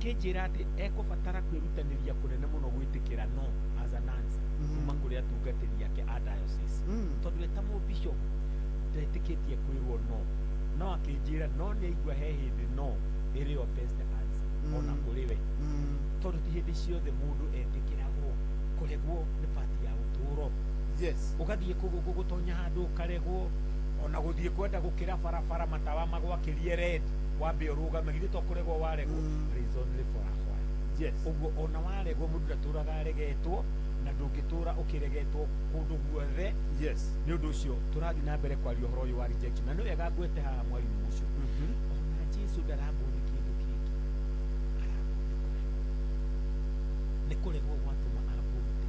Akĩnjĩra atĩ ekũbatara kwĩrutanĩria kũnene mũno gwĩtĩkĩra no as an answer kuma kũrĩ atungatĩri ake a diocese, tondũ eta mũbishop ndetĩkĩtie kwĩrwo no. No akĩnjĩra no nĩ aigua he hĩndĩ no ĩrĩ yo best answer ona kũrĩ we, tondũ ti hĩndĩ ciothe mũndũ etĩkĩragwo. Kũregwo nĩ part ya ũtũũro. Ũgathiĩ gũtonya handũ ũkaregwo, ona gũthiĩ kwenda gũkĩra barabara matawa magwakĩrie red, wambe ũrũgame, githĩ to kũregwo waregwo? But it's only for a while. Ũguo ona waregwo, mũndũ ndatũraga aregetwo, na ndũngĩtũra ũkĩregetwo kũndũ guothe. Nĩ ũndũ ũcio tũrathiĩ na mbere kwaria ũhoro ũyũ wa rejection, na nĩ wega ngwete haha, mwarimũ ũcio, ona Jesu ndarambwo nĩ kĩndũ kĩngĩ, arambwo nĩ kũregwo. Nĩ kũregwo gwatũma ambwo mũtĩ.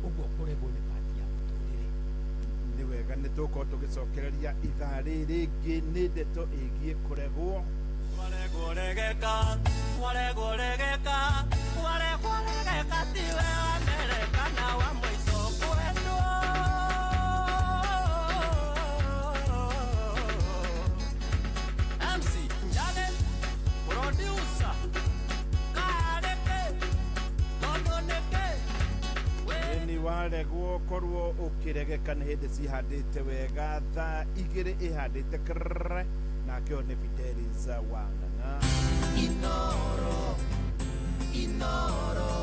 Ũguo kũregwo nĩ part ya mũtũrĩre. Nĩ wega, nĩ tũgũkorwo tũgĩcokereria ithaa rĩrĩ rĩngĩ nĩ ndeto ĩgiĩ kũregwo. Waregwo regeka, waregwo regeka, waregwo regeka, tiwe wa mbere kana wa mũico kwendwo. MC Njane, producer, Kareke, tondũ nĩkĩ, wĩ Nĩ waregwo, korwo ũkĩregeka nĩ hĩndĩ cihandĩte wega, thaa 2 ĩhandĩte krrr, nake ũyũ nĩ Fidelis wa Ng'ang'a. Inoro, Inoro.